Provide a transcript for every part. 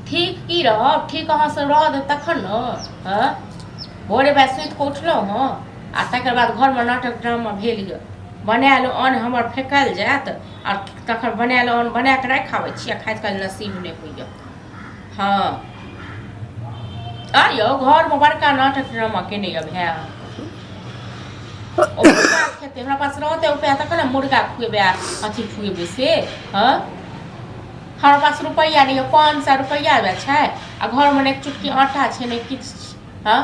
ठीक की रहब? ठीक अहाँ सब रह देब तखन ने। हँ, भोरे भाय सुति कऽ उठलहुँ हँ आ तकर बाद घरमे नाटक ड्रामा भेल यऽ। बनायल अन्न हमर फेकल जायत आ तखन बनायल अन्न बना कऽ राखि आबै छी आ खाइत काल नसीब नहि होइए। हँ आ यौ, घरमे बड़का नाटक ड्रामा केने यऽ भाय। ओ मुर्गा खेतै, हमरा पास रहतै उपाय तखन ने मुर्गा खुएबै आ अथी खुएबै से। हँ, हमरा पास रुपैआ नहि यऽ, 500 रुपैआ वएह छै आ घरमे ने एक चुटकी आटा छै ने किछु छै। हँ,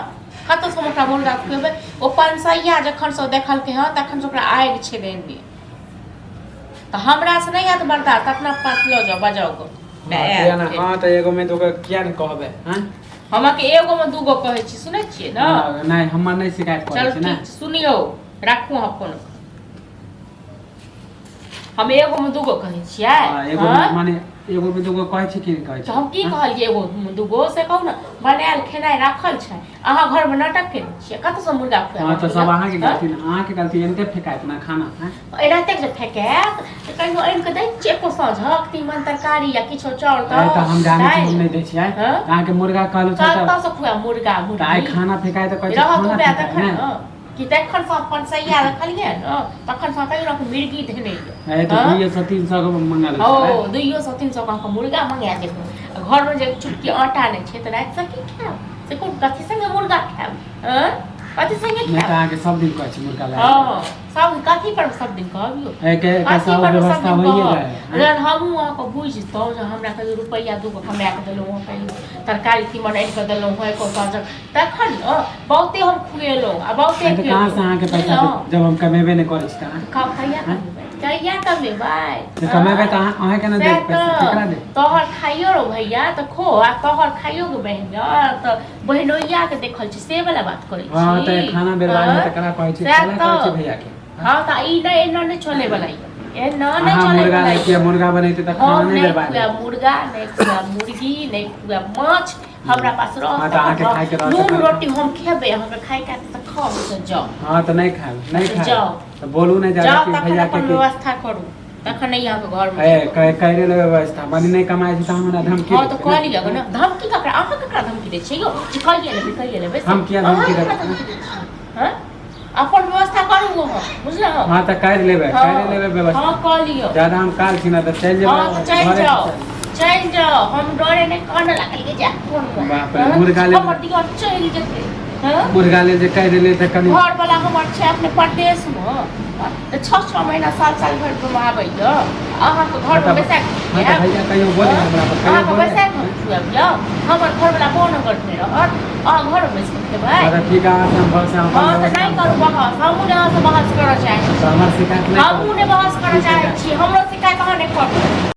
कतऽसँ हम ओकरा मुर्गा खुएबै? ओ 500 जखनसँ देखलकै हँ तखनसँ ओकरा आगि छै देने। तऽ हमरासँ नहि हैत बर्दाश्त, अपना पास लऽ जाउ, बजाउ गऽ। किया ने? हँ, तऽ एगो मे दूगो किया ने कहबै? हँ, हम अहाँके एगो मे दूगो कहै छी, सुनै छियै ने? नहि, हमर नहि शिकायत करै छी ने। सुनियौ, राखू अहाँ फोन। हम एगो मे दूगो कहै छियै। एगो माने एगो मे दूगो कहै छी कि नहि कहै छी? हम की कहलियै एगो मे दूगो से कहू ने। बनायल खेनाइ राखल छै, अहाँ घर मे नाटक केने छियै, कतऽ से मुर्गा खुआएब? हँ, तऽ सब अहाँके गलती ने, अहाँके गलती। एनते फेकायत ना खाना? हैं, एनाहिते जे फेकायत तऽ कहियो आनि कऽ दै छियै एको साँझक तीमन तरकारी या किछो चाउर? तऽ हम जानै छी, हम नहि दै छियै। अहाँके मुर्गा कहलहुँ? कतऽ से खुआएब मुर्गा? मुर्गी आइ खाना फेकाय तऽ कहै छी खाना फेकाय ने कि तखन से अपन सैया रखलियै ने, तखन से कहियो रख मिर्गी धेने यऽ। ए, तऽ 200 300 के मंगा लै। ओ 200 300 के अहाँके मुर्गा मंगा देब? घरमे जे चुटकी आटा नहि छै तऽ रातिसँ की खायब से? कोन कथी संगे मुर्गा खायब? हँ, कथी संगे खायब? तऽ अहाँके सब दिन कहै छी मुर्गा ला। हँ, सब कथी पर सब दिन कहबियौ? के कथी पर व्यवस्था होइए जाए। जहन हमहूँ अहाँके बुझितहुँ जे हमरा कहियो रुपैआ दूगो कमा कऽ देलहुँ हँ, कहियो तरकारी तीमन आनि कऽ देलहुँ हँ एको साँझक, तखन ने बहुते हम खुएलहुँ आ बहुते। तऽ कहाँ से अहाँके पैसा देब जब हम कमेबे नहि करै छी? तऽ कहिया कमेबै? कहिया कमेबै? तऽ कमेबै तऽ अहाँ अहाँके ने देब पैसा, केकरा देब? तोहर खाइयो रो भैया तऽ खो आ तोहर खाइयो के बहिन तऽ बहिनोइया के देखल छी, से वाला बात करै छी। हँ, तऽ खाना बर्बाद है तऽ करा कहै छी? करा कहै छी भैया के? हँ, तऽ ई नहि, एना नहि चले वाला यऽ, एना नहि चले मुर्गा नहि किया मुर्गा बनेते तऽ खाना नहि बर्बाद। खुआब मुर्गा नहि, खुआब मुर्गी नहि, खुआब माछ। हमरा पास रह तऽ अहाँके खाय के नून रोटी हम खेबै, अहाँके खाय के तऽ खाउ, तऽ जाउ। हँ, तऽ नहि खायब, नहि खायब। जाउ तऽ बोलू नहि जाउ कि भैया के व्यवस्था करू, तखन नहि अहाँके घर मे ए करे लेबै व्यवस्था। मने नहि कमाइ छी तऽ हमरा धमकी? हँ, तऽ कऽ लिअ ने। धमकी ककरा? अहाँ ककरा धमकी दै छियै यौ जे कहिए लेबै, कहिए लेबै? हम किया धमकी देबै? हँ, अपन व्यवस्था करू अहाँ, बुझलहुँ? हँ, तऽ कर लेबै, कर लेबै व्यवस्था। हँ, कऽ लिअ। ज्यादा हम काल छी ना तऽ चलि जेबै। हँ, तऽ चलि जाउ, चलि जाउ। हम डरे नहि कानऽ लागलियै जे फोन बाप रे, मुर्गा ले हमर दियर चलि जेतै। मुर्गा ले जे कहि देले तऽ कनि घर वाला हमर छै अपने परदेश मे, तऽ 6-6 महीना साल साल भरि मे आबैया। अहाँके घर मे बैसा कऽ भैया कहियो बोले हमरा पर? अहाँके बैसा कऽ खुआब यौ? हमर घर वाला बोनगर मे रहत, अहाँ घर मे बैस कऽ खेबै? अच्छा ठीक है, अहाँ से हम बहस हँ, तऽ नहि करू बहस। हमहूँ नहि अहाँसँ बहस करऽ चाहै छी। हमर शिकायत नहि। हमहूँ नहि बहस करऽ चाहै छी। हमरो शिकायत अहाँ नहि करू।